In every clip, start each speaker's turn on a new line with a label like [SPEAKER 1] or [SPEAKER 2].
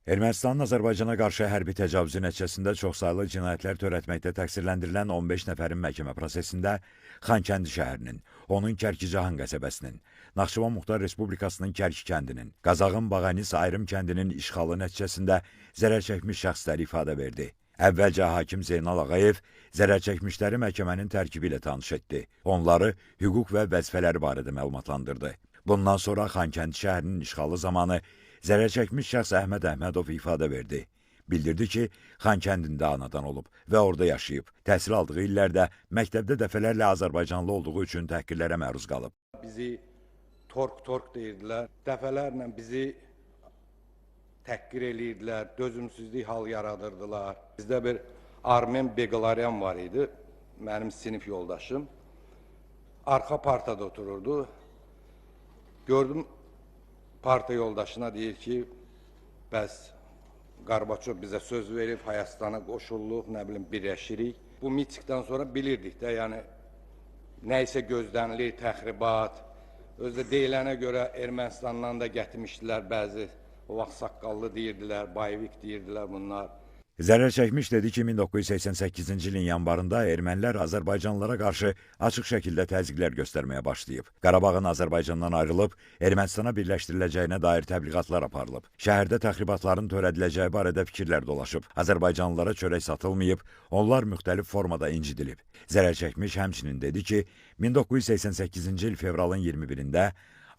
[SPEAKER 1] Ermənistanın Azərbaycana qarşı hərbi təcavüzü nəticəsində çoxsaylı cinayətlər törətməkdə təqsirləndirilən 15 nəfərin məhkəmə prosesində Xankəndi şəhərinin, onun Kərkicahan qəsəbəsinin, Naxçıvan Muxtar Respublikasının Kərki kəndinin, Qazaxın Bağanis ayrım kəndinin işğalı nəticəsində zərər çəkmiş şəxslər ifadə verdi. Əvvəlcə hakim Zeynal Ağayev zərərçəkmişləri məhkəmənin tərkibi ilə tanış etdi. Onları hüquq və vəzifələri barədə məlumatlandırdı. Bundan sonra Xankəndi şəhərinin işğalı zamanı zərərçəkmiş şəxs Əhməd Əhmədov ifadə verdi. Bildirdi ki, Xankəndində anadan olub və orada yaşayıb. Təhsil aldığı illərdə məktəbdə dəfələrlə azərbaycanlı olduğu üçün təhqirlərə məruz qalıb.
[SPEAKER 2] Bizi tork tork deyirdilər. Dəfələrlə bizi təhqir eləyirdilər, dözümsüzlük hal yaradırdılar. Bizdə bir Armen Beqlaryan var idi, mənim sinif yoldaşım. Arxa partada otururdu. Gördüm parta yoldaşına deyir ki, bəs Qarbaçov bizə söz verib, Hayastana qoşulduq, nə bilim birləşirik. Bu mitingdən sonra bilirdik də, yəni nə isə gözlənilir, təxribat. Özü də deyilənə görə Ermənistandan da gətirmişdilər bəzi, o vaxt saqqallı deyirdilər, bayvik deyirdilər bunlar.
[SPEAKER 1] Zərər çəkmiş dedi ki, 1988-ci ilin yanvarında ermənilər azərbaycanlılara qarşı açıq şəkildə təzyiqlər göstərməyə başlayıb. Qarabağın Azərbaycandan ayrılıb Ermənistana birləşdiriləcəyinə dair təbliğatlar aparılıb. Şəhərdə təxribatların törədiləcəyi barədə fikirlər dolaşıb. Azərbaycanlılara çörək satılmayıb, onlar müxtəlif formada incidilib. Zərər çəkmiş həmçinin dedi ki, 1988-ci il fevralın 21-də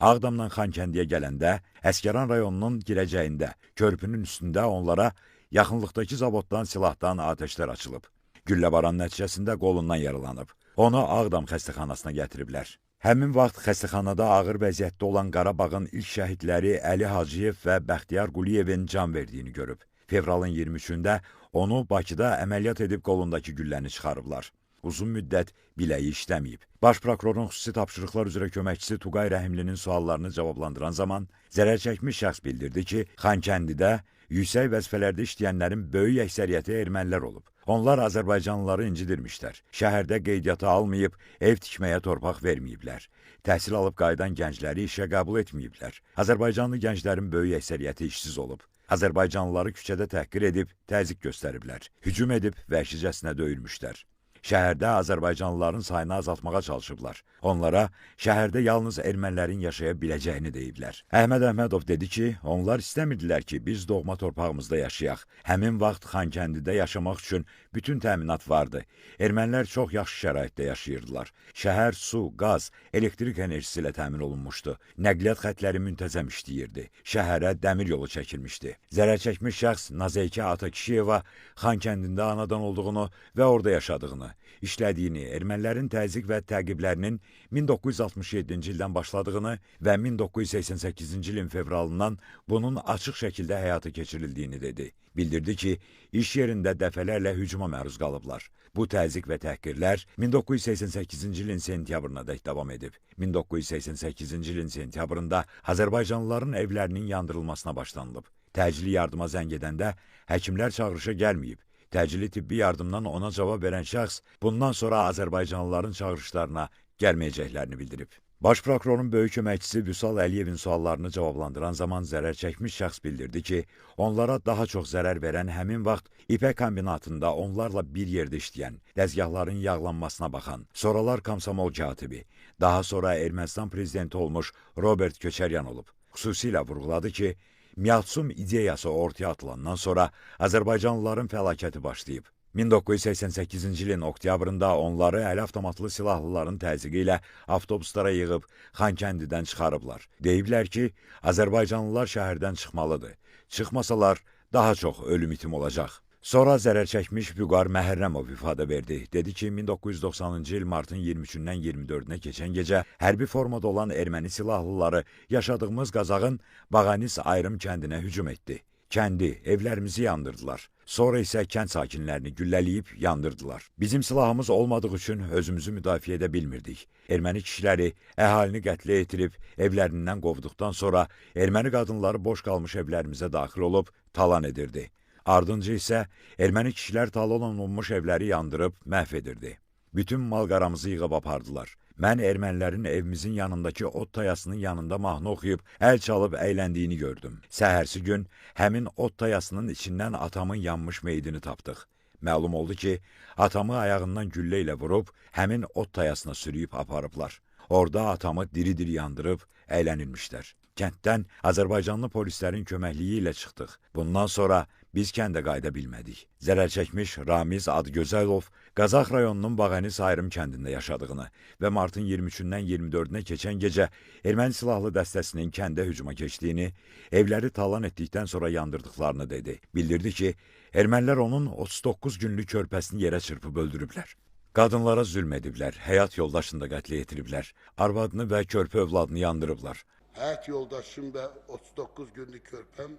[SPEAKER 1] Ağdamdan Xankəndiyə gələndə Əsgəran rayonunun girəcəyində körpünün üstündə onlara yaxınlıqdakı zavoddan silahdan atəşlər açılıb. Gülləbaran nəticəsində qolundan yaralanıb. Onu Ağdam xəstəxanasına gətiriblər. Həmin vaxt xəstəxanada ağır vəziyyətdə olan Qarabağın ilk şəhidləri Əli Hacıyev və Bəxtiyar Quliyevin can verdiyini görüb. Fevralın 23-də onu Bakıda əməliyyat edib qolundakı gülləni çıxarıblar. Uzun müddət biləyi işləməyib. Baş prokurorun xüsusi tapşırıqlar üzrə köməkçisi Tuqay Rəhimlinin suallarını cavablandıran zaman zərər çəkmiş şəxs bildirdi ki, Xankəndidə yüksək vəzifələrdə işləyənlərin böyük əksəriyyəti ermənilər olub. Onlar azərbaycanlıları incidirmişlər. Şəhərdə qeydiyyata almayıb, ev tikməyə torpaq verməyiblər. Təhsil alıb qayıdan gəncləri işə qəbul etməyiblər. Azərbaycanlı gənclərin böyük əksəriyyəti işsiz olub. Azərbaycanlıları küçədə təhqir edib, təzyiq göstəriblər. Hücum edib vəhşicəsinə döyülmüşlər. Şəhərdə azərbaycanlıların sayını azaltmağa çalışıblar. Onlara şəhərdə yalnız ermənilərin yaşaya biləcəyini deyiblər. Əhməd Əhmədov dedi ki, onlar istəmirdilər ki, biz doğma torpağımızda yaşayaq. Həmin vaxt Xankəndidə yaşamaq üçün bütün təminat vardı. Ermənilər çox yaxşı şəraitdə yaşayırdılar. Şəhər su, qaz, elektrik enerjisi ilə təmin olunmuşdu. Nəqliyyat xətləri müntəzəm işləyirdi. Şəhərə dəmir yolu çəkilmişdi. Zərər çəkmiş şəxs Nazeykə Atakişiyeva Xankəndində anadan olduğunu və orada yaşadığını, işlədiyini, ermənilərin təzyiq və təqiblərinin 1967-ci ildən başladığını və 1988-ci ilin fevralından bunun açıq şəkildə həyata keçirildiyini dedi. Bildirdi ki, iş yerində dəfələrlə hücuma məruz qalıblar. Bu təzyiq və təhqirlər 1988-ci ilin sentyabrına dək davam edib. 1988-ci ilin sentyabrında azərbaycanlıların evlərinin yandırılmasına başlanılıb. Təcili yardıma zəng edəndə həkimlər çağırışa gəlməyib. Təcili tibbi yardımdan ona cavab verən şəxs bundan sonra azərbaycanlıların çağırışlarına gəlməyəcəklərini bildirib. Baş prokurorun böyük köməkçisi Vüsal Əliyevin suallarını cavablandıran zaman zərər çəkmiş şəxs bildirdi ki, onlara daha çox zərər verən həmin vaxt ipək kombinatında onlarla bir yerdə işləyən, dəzgahların yağlanmasına baxan, sonralar komsomol katibi, daha sonra Ermənistan prezidenti olmuş Robert Köçəryan olub. Xüsusilə vurğuladı ki, Miatsum ideyası ortaya atılandan sonra azərbaycanlıların fəlakəti başlayıb. 1988-ci ilin oktyabrında onları əli avtomatlı silahlıların təzyiqi ilə avtobuslara yığıb Xankəndidən çıxarıblar. Deyiblər ki, azərbaycanlılar şəhərdən çıxmalıdır. Çıxmasalar daha çox ölüm itim olacaq. Sonra zərər çəkmiş Vüqar Məhərrəmov ifadə verdi. Dedi ki, 1990-cı il martın 23-dən 24-nə keçən gecə hərbi formada olan erməni silahlıları yaşadığımız Qazaxın Bağanis ayrım kəndinə hücum etdi. Kəndi, evlərimizi yandırdılar. Sonra isə kənd sakinlərini güllələyib yandırdılar. Bizim silahımız olmadığı üçün özümüzü müdafiə edə bilmirdik. Erməni kişiləri əhalini qətlə yetirib evlərindən qovduqdan sonra erməni qadınları boş qalmış evlərimizə daxil olub talan edirdi. Ardınca isə erməni kişilər talan olunmuş evləri yandırıb məhv edirdi. Bütün mal-qaramızı yığıb apardılar. Mən ermənilərin evimizin yanındakı ot tayasının yanında mahnı oxuyub, əl çalıb əyləndiyini gördüm. Səhərsi gün həmin ot tayasının içindən atamın yanmış meyidini tapdıq. Məlum oldu ki, atamı ayağından güllə ilə vurub, həmin ot tayasına sürüyüb aparıblar. Orada atamı diri-diri yandırıb əylənilmişlər. Kənddən Azərbaycanlı polislərin köməkliyi ilə çıxdıq. Bundan sonra biz kəndə qayıda bilmədik. Zərər çəkmiş Ramiz Adıgözəlov Qazax rayonunun Bağəniz ayrım kəndində yaşadığını və martın 23-dən 24-nə keçən gecə erməni silahlı dəstəsinin kəndə hücuma keçdiyini, evləri talan etdikdən sonra yandırdıqlarını dedi. Bildirdi ki, ermənilər onun 39 günlük körpəsini yerə çırpıb öldürüblər. Qadınlara zülm ediblər, həyat yoldaşını da qətlə yetiriblər, arvadını və körpə övladını yandırıblar.
[SPEAKER 3] Həyat yoldaşım və 39 günlük körpəm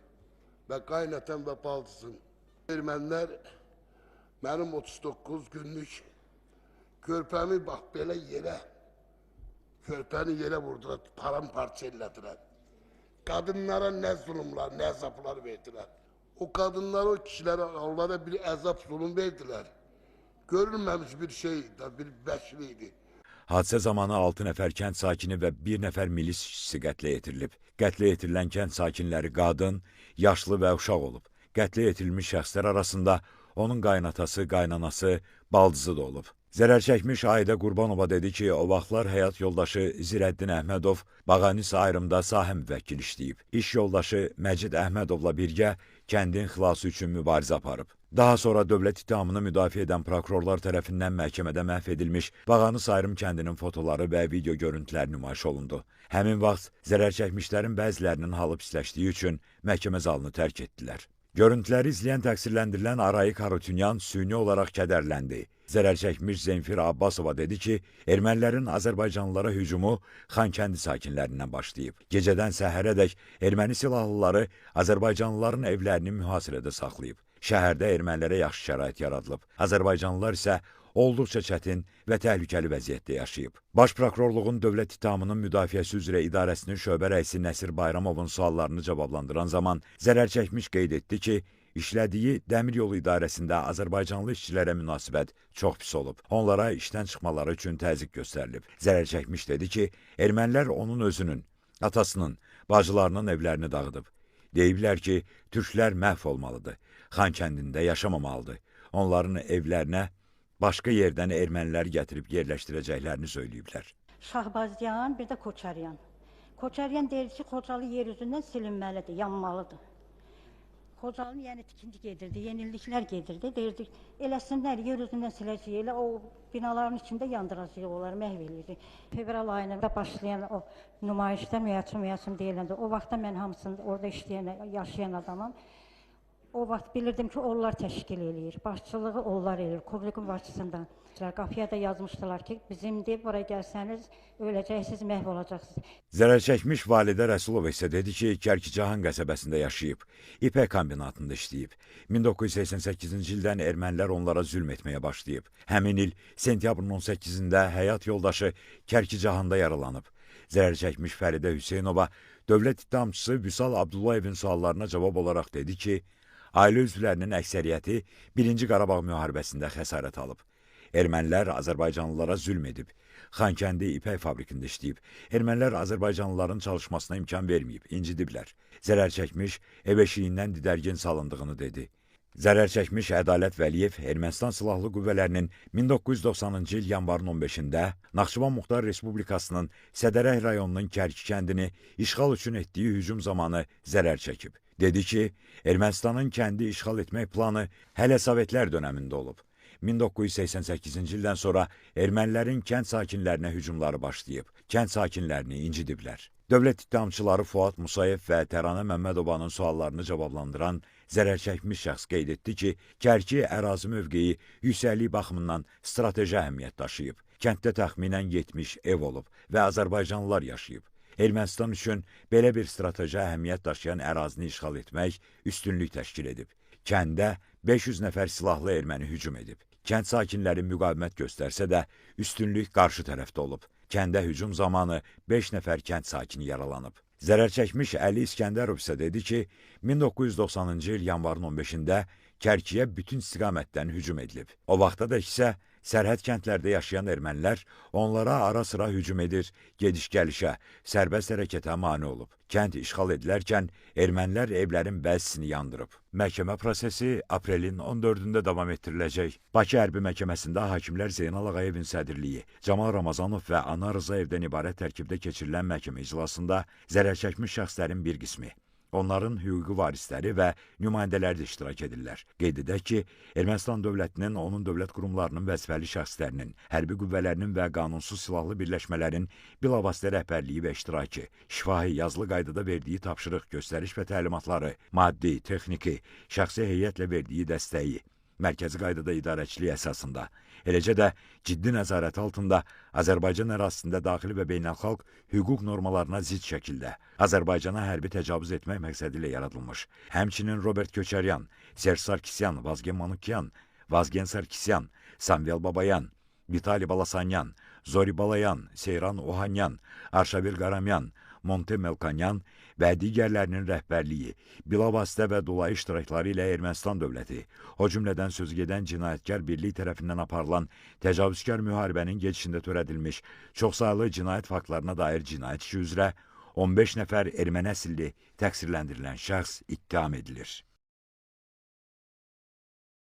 [SPEAKER 3] və qaynatam və baldızım. Ermənilər mənim 39 günlük körpəmi bax belə yerə, körpəni yerə vurdular, paramparça elədilər. Qadınlara nə zulümlər, nə əzablar verdilər. O qadınlara, o kişilərə, onlara bir əzab zulüm verdilər. Görülməmiş bir şey, bir vəhşilik idi.
[SPEAKER 1] Hadisə zamanı 6 nəfər kənd sakini və 1 nəfər milis işçisi qətlə yetirilib. Qətlə yetirilən kənd sakinləri qadın, yaşlı və uşaq olub. Qətlə yetirilmiş şəxslər arasında onun qaynatası, qaynanası, baldızı da olub. Zərər çəkmiş Ayda Qurbanova dedi ki, o vaxtlar həyat yoldaşı Zirəddin Əhmədov Bağəniz ayrımda sahə müvəkkili işləyib. İş yoldaşı Məcid Əhmədovla birgə kəndin xilası üçün mübarizə aparıb. Daha sonra dövlət ittihamını müdafiə edən prokurorlar tərəfindən məhkəmədə məhv edilmiş Bağanız ayrım kəndinin fotoları və video görüntüləri nümayiş olundu. Həmin vaxt zərər çəkmişlərin bəzilərinin halı pisləşdiyi üçün məhkəmə zalını tərk etdilər. Görüntüləri izləyən təqsirləndirilən Arayik Harutyunyan süni olaraq kədərləndi. Zərər çəkmiş Zemfira Abbasova dedi ki, ermənilərin Azərbaycanlılara hücumu Xankəndi sakinlərindən başlayıb. Gecədən səhərədək erməni silahlıları Azərbaycanlıların evlərini mühasirədə saxlayıb. Şəhərdə ermənilərə yaxşı şərait yaradılıb. Azərbaycanlılar isə olduqca çətin və təhlükəli vəziyyətdə yaşayıb. Baş Prokurorluğun Dövlət İttihamının Müdafiəsi üzrə İdarəsinin şöbə rəisi Nəsir Bayramovun suallarını cavablandıran zaman zərər çəkmiş qeyd etdi ki, işlədiyi Dəmiryolu İdarəsində Azərbaycanlı işçilərə münasibət çox pis olub. Onlara işdən çıxmaları üçün təzyiq göstərilib. Zərər çəkmiş dedi ki, ermənilər onun özünün, atasının, bacılarının evlərini dağıdıb. Deyiblər ki, türklər məhv olmalıdır, Xankəndində yaşamamalıdır. Onların evlərinə başqa yerdən ermənilər gətirib yerləşdirəcəklərini söyləyiblər.
[SPEAKER 4] Şahbazyan, bir də Koçaryan. Koçaryan deyir ki, Xocalı yer üzündən silinməlidir, yanmalıdır. Xocalının yəni tikinti gedirdi, yeniliklər gedirdi. Deyirdik, eləsinlər, yer üzündən siləcək, elə o binaların içində yandıracaq onları, məhv eləyəcək. Fevral ayında başlayan o nümayişdə mühacim deyiləndə, o vaxtda mən hamısını orada işləyən, yaşayan adamam. O vaxt bilirdim ki, onlar təşkil eləyir, başçılığı onlar eləyir, Kubrikin başçısından. Qapıya da yazmışdılar ki, bizimdir, buraya gəlsəniz öləcəksiniz, məhv olacaqsınız.
[SPEAKER 1] Zərər çəkmiş Validə Rəsulova isə dedi ki, Kərkicahan qəsəbəsində yaşayıb, İpək kombinatında işləyib. 1988-ci ildən ermənilər onlara zülm etməyə başlayıb. Həmin il sentyabrın 18-də həyat yoldaşı Kərkicahanda yaralanıb. Zərər çəkmiş Fəridə Hüseynova dövlət ittihamçısı Vüsal Abdullayevin suallarına cavab olaraq dedi ki, ailə üzvlərinin əksəriyyəti 1-ci Qarabağ müharibəsində xəsarət alıb. Ermənilər Azərbaycanlılara zülm edib. Xankəndi İpək fabrikində işləyib. Ermənilər Azərbaycanlıların çalışmasına imkan verməyib, incidiblər. Zərər çəkmiş ev eşiyindən didərgin salındığını dedi. Zərər çəkmiş Ədalət Vəliyev Ermənistan Silahlı Qüvvələrinin 1990-cı il yanvarın 15-də Naxçıvan Muxtar Respublikasının Sədərək rayonunun Kərki kəndini işğal üçün etdiyi hücum zamanı zərər çəkib. Dedi ki, Ermənistanın kəndi işğal etmək planı hələ Sovetlər dönəmində olub. 1988-ci ildən sonra ermənilərin kənd sakinlərinə hücumları başlayıb, kənd sakinlərini incidiblər. Dövlət ittihamçıları Fuad Musayev və Təranə Məmmədovanın suallarını cavablandıran zərər çəkmiş şəxs qeyd etdi ki, Kərki ərazi mövqeyi yüksəklik baxımından strateji əhəmiyyət daşıyıb. Kənddə təxminən 70 ev olub və Azərbaycanlılar yaşayıb. Ermənistan üçün belə bir strateji əhəmiyyət daşıyan ərazini işğal etmək üstünlük təşkil edib. Kəndə 500 nəfər silahlı erməni hücum edib. Kənd sakinləri müqavimət göstərsə də üstünlük qarşı tərəfdə olub. Kəndə hücum zamanı 5 nəfər kənd sakini yaralanıb. Zərər çəkmiş Əli İskəndərov isə dedi ki, 1990-cı il yanvarın 15-də Kərkiyə bütün istiqamətdən hücum edilib. O vaxtadək isə Sərhəd kəndlərdə yaşayan ermənilər onlara ara-sıra hücum edir, gediş-gəlişə, sərbəst hərəkətə mane olub. Kənd işğal edilərkən ermənilər evlərin bəzisini yandırıb. Məhkəmə prosesi aprelin 14-də davam etdiriləcək. Bakı Hərbi Məhkəməsində hakimlər Zeynal Ağayevin sədrliyi, Camal Ramazanov və Anar Rızayevdən ibarət tərkibdə keçirilən məhkəmə iclasında zərərçəkmiş şəxslərin bir qismi, onların hüquqi varisləri və nümayəndələri də iştirak edirlər. Qeyd edək ki, Ermənistan dövlətinin, onun dövlət qurumlarının vəzifəli şəxslərinin, hərbi qüvvələrinin və qanunsuz silahlı birləşmələrin bilavasitə rəhbərliyi və iştirakı, şifahi, yazılı qaydada verdiyi tapşırıq, göstəriş və təlimatları, maddi, texniki, şəxsi heyətlə verdiyi dəstəyi, mərkəzi qaydada idarəçilik əsasında, eləcə də ciddi nəzarəti altında Azərbaycan ərazisində daxili və beynəlxalq hüquq normalarına zidd şəkildə Azərbaycana hərbi təcavüz etmək məqsədi ilə yaradılmış, həmçinin Robert Köçəryan, Serj Sarkisyan, Vazgen Manukyan, Vazgen Sarkisyan, Samvel Babayan, Vitali Balasanyan, Zori Balayan, Seyran Ohanyan, Arşavir Qaramyan, Monte Melkonyan və digərlərinin rəhbərliyi, bilavasitə və dolayı iştirakları ilə Ermənistan dövləti, o cümlədən sözügedən cinayətkar birlik tərəfindən aparılan təcavüzkar müharibənin gedişində törədilmiş çoxsaylı cinayət faktlarına dair cinayət işi üzrə 15 nəfər erməni əsilli təqsirləndirilən şəxs ittiham edilir.